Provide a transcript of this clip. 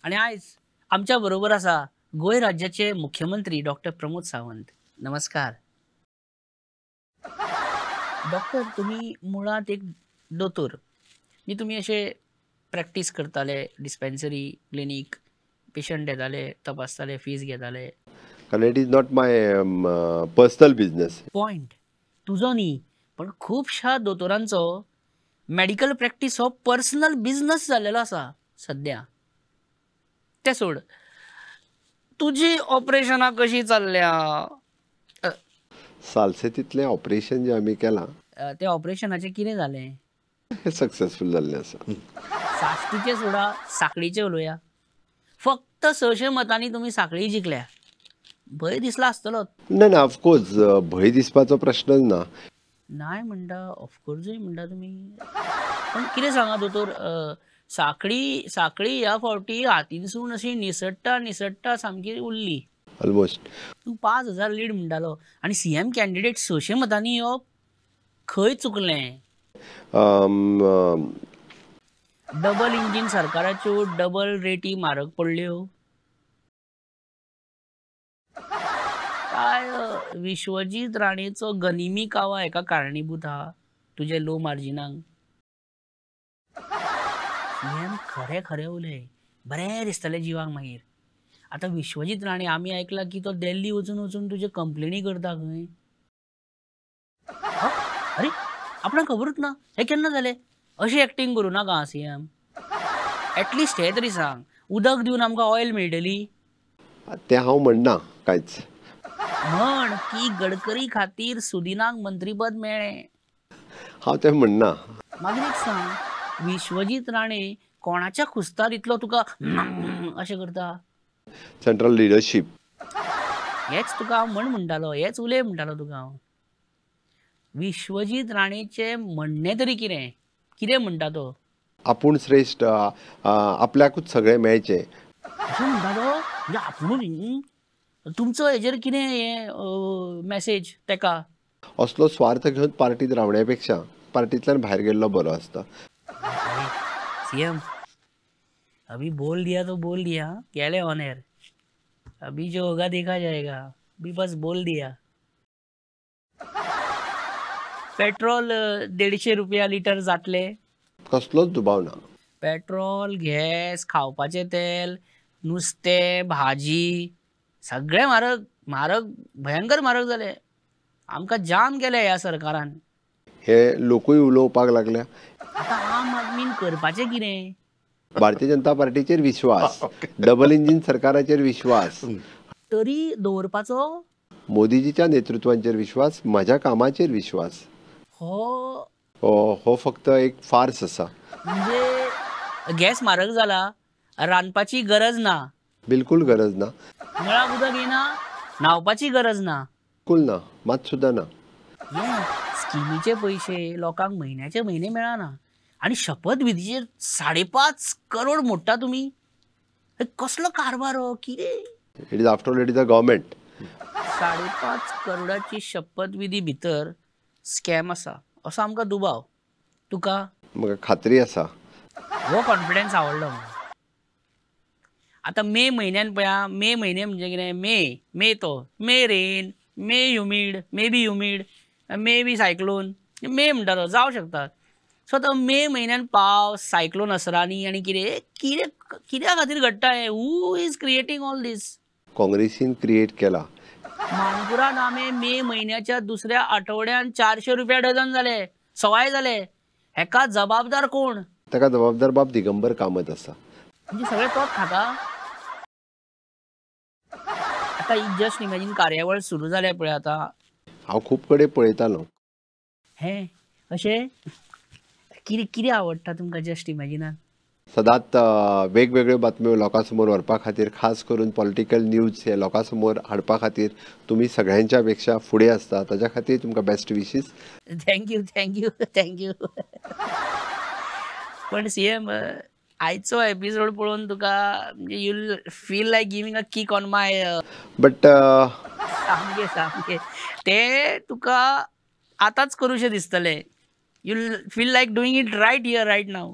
आनी आयज आमच्या बरोबर आसा गोंय राज्याचे मुख्यमंत्री डॉक्टर प्रमोद सावंत. नमस्कार डॉक्टर, तुम्ही मुळात एक दोतोर, म्हणजे तुमी अशे प्रॅक्टीस करताले, डिस्पेन्सरी, क्लिनीक, पेशंट येताले, तपासताले, फीज घेताले. कारण it is not my personal business. Point तुजो न्ही, पण खुबश्या दोतोरांचो मेडिकल प्रॅक्टीस हो पर्सनल बिजनस जाल्लेलो आसा सद्या. तें सोड, तुजी ऑपरेशनां कशीं चल्ल्या? सालसेतींतलें ऑपरेशन जें आमी केलां तें ऑपरेशनाचें कितें जालें? हें सक्सेसफूल जाल्लें आसा. साश्टीचें सोडा, साखळीचें उलोवया. फक्त 600 मतांनी तुमी साखळी जिखल्या, भंय दिसला आसतलो. ना ना, ऑफकोर्स भंय दिसपाचो प्रश्नच ना. नाय म्हणटा, ऑफकोर्सूय म्हणटा तुमी, पण कितें सांगा दोतोर, साखळी साखळी ह्या फावटी हातीनसून अशी निसट्टा निसट्टा सामकी उरली ऑलमोस्ट. तूं 5000 लीड म्हणटालो आनी सीएम कॅन्डिडेट 600 मतांनी येवप, खंय चुकलें? डबल इंजीन सरकाराच्यो डबल रेटी म्हारग पडल्यो काय? विश्वजीत राणेचो गनिमी कावा एका कारणीभूत हा तुजे लो मार्जिनाक? सीएम खरें खरें उलय, बरें दिसतलें जिवाक मागीर. आतां विश्वजीत राणे आमी आयकलां की तो दिल्ली वचून वचून तुजे कंप्लेनी करता खंय. अरे आपणाक खबरूच ना हें केन्ना जालें, अशी एक्टींग करूं नाका सीएम. एटलिस्ट हें तरी सांग, उदक दिवन आमकां ऑयल मेळटली? तें हांव म्हणना कांयच. म्हण की गडकरी खातीर सुदिनाक मंत्रीपद मेळ्ळें, हांव तें म्हणना. मागीर एक सांग, विश्वजीत राणे कोणाच्या खुस्तार इतलो तुका अशें करता? Central leadership. हेच तुका हांव म्हण म्हणटालो, हेच उलय म्हणटालो तुका हांव. विश्वजीत राणेचें म्हणणें तरी कितें, कितें म्हणटा तो? आपूण श्रेश्ठ, आपल्याकूच सगळें मेळचें अशें म्हणटा तो. म्हणजे आपुणूच तुमचो हेजेर कितें हें मॅसेज तेका? असलो स्वार्थ घेवन पार्टीत रावण्या पेक्षा पार्टींतल्यान भायर गेल्लो बरो आसता. सीएम अभी बोल दिया तो बोल दिया, गेले ऑन एयर, अभी जो होगा देखा जाएगा, अभी बस बोल दिया. पेट्रोल 150 रुपया लिटर जातले, कसलोच दुबाव ना. पेट्रोल, गॅस, खावपाचें तेल, नुस्तें, भाजी, सगळें म्हारग म्हारग, भयंकर म्हारग जालें. आमकां जाम केलें ह्या सरकारान. हे लोकूय उलोवपाक लागल्या. आतां आम आदमीन करपाचें कितें? भारतीय जनता पार्टीचेर विश्वास, डबल इंजीन सरकाराचेर विश्वास तरी दवरपाचो, मोदीजीच्या नेतृत्वाचेर विश्वास, म्हज्या कामाचेर विश्वास. हो हो फक्त एक फार्स आसा. म्हणजे गॅस म्हारग जाला, रांदपाची गरज ना, बिलकुल गरज ना, नळाक उदक येना, न्हावपाची गरज ना, बिलकुल ना, मात सुद्दां ना. हे स्किमीचे पयशे लोकांक म्हयन्याचे म्हयने मेळना आनी शपथविधीचेर 5.5 करोड मोडटा तुमी, कसलो कारभार हो? कितें? It is after all it is a government. 5.5 करोडाची शपथविधी भितर स्कॅम आसा असो आमकां दुबाव. तुका? म्हाका खात्री आसा. हो कॉन्फिडन्स आवडलो म्हाका. आतां मे म्हयन्यान पळया, मे म्हयने म्हणजे कितें, मे मे तो May rain, May humid, may be humid, may be cyclone, May म्हणटा तो जावं शकता. सो आतां मे म्हयन्यान पावस, सायक्लोन असरानी आनी कितें कितें कित्या खातीर घडटा हें? Who is creating all this? काँग्रेसीन क्रिएट केला. मानकुराद आंबे मे म्हयन्याच्या दुसऱ्या आठवड्यान 400 रुपया डझन जाले, सवाय जाले. हेका जबाबदार कोण? ताका जबाबदार बाब दिगंबर कामत आसा. म्हणजे सगळें तोच खाता. आतां जस्ट इमॅजीन कार्यावळ सुरू जाल्या पळय आतां. हांव खूब कडेन पळयतालो. हें अशें कितें कितें आवडटा तुमकां जस्ट इमॅजिनान? सदांच वेगवेगळ्यो बातम्यो लोकां समोर व्हरपा खातीर, खास करून पॉलिटिकल न्यूज हे लोकां समोर हाडपा खातीर तुमी सगळ्यांच्या पेक्षा फुडें आसता, ताच्या खातीर तुमकां best wishes. Thank you thank you thank you. पण सीएम, आयचो एपिसोड पळोवन तुका म्हणजे you feel like giving a kick on my but सामकें सामकें तें तुका आतांच करूशें दिसतलें. You feel like doing it right here right now.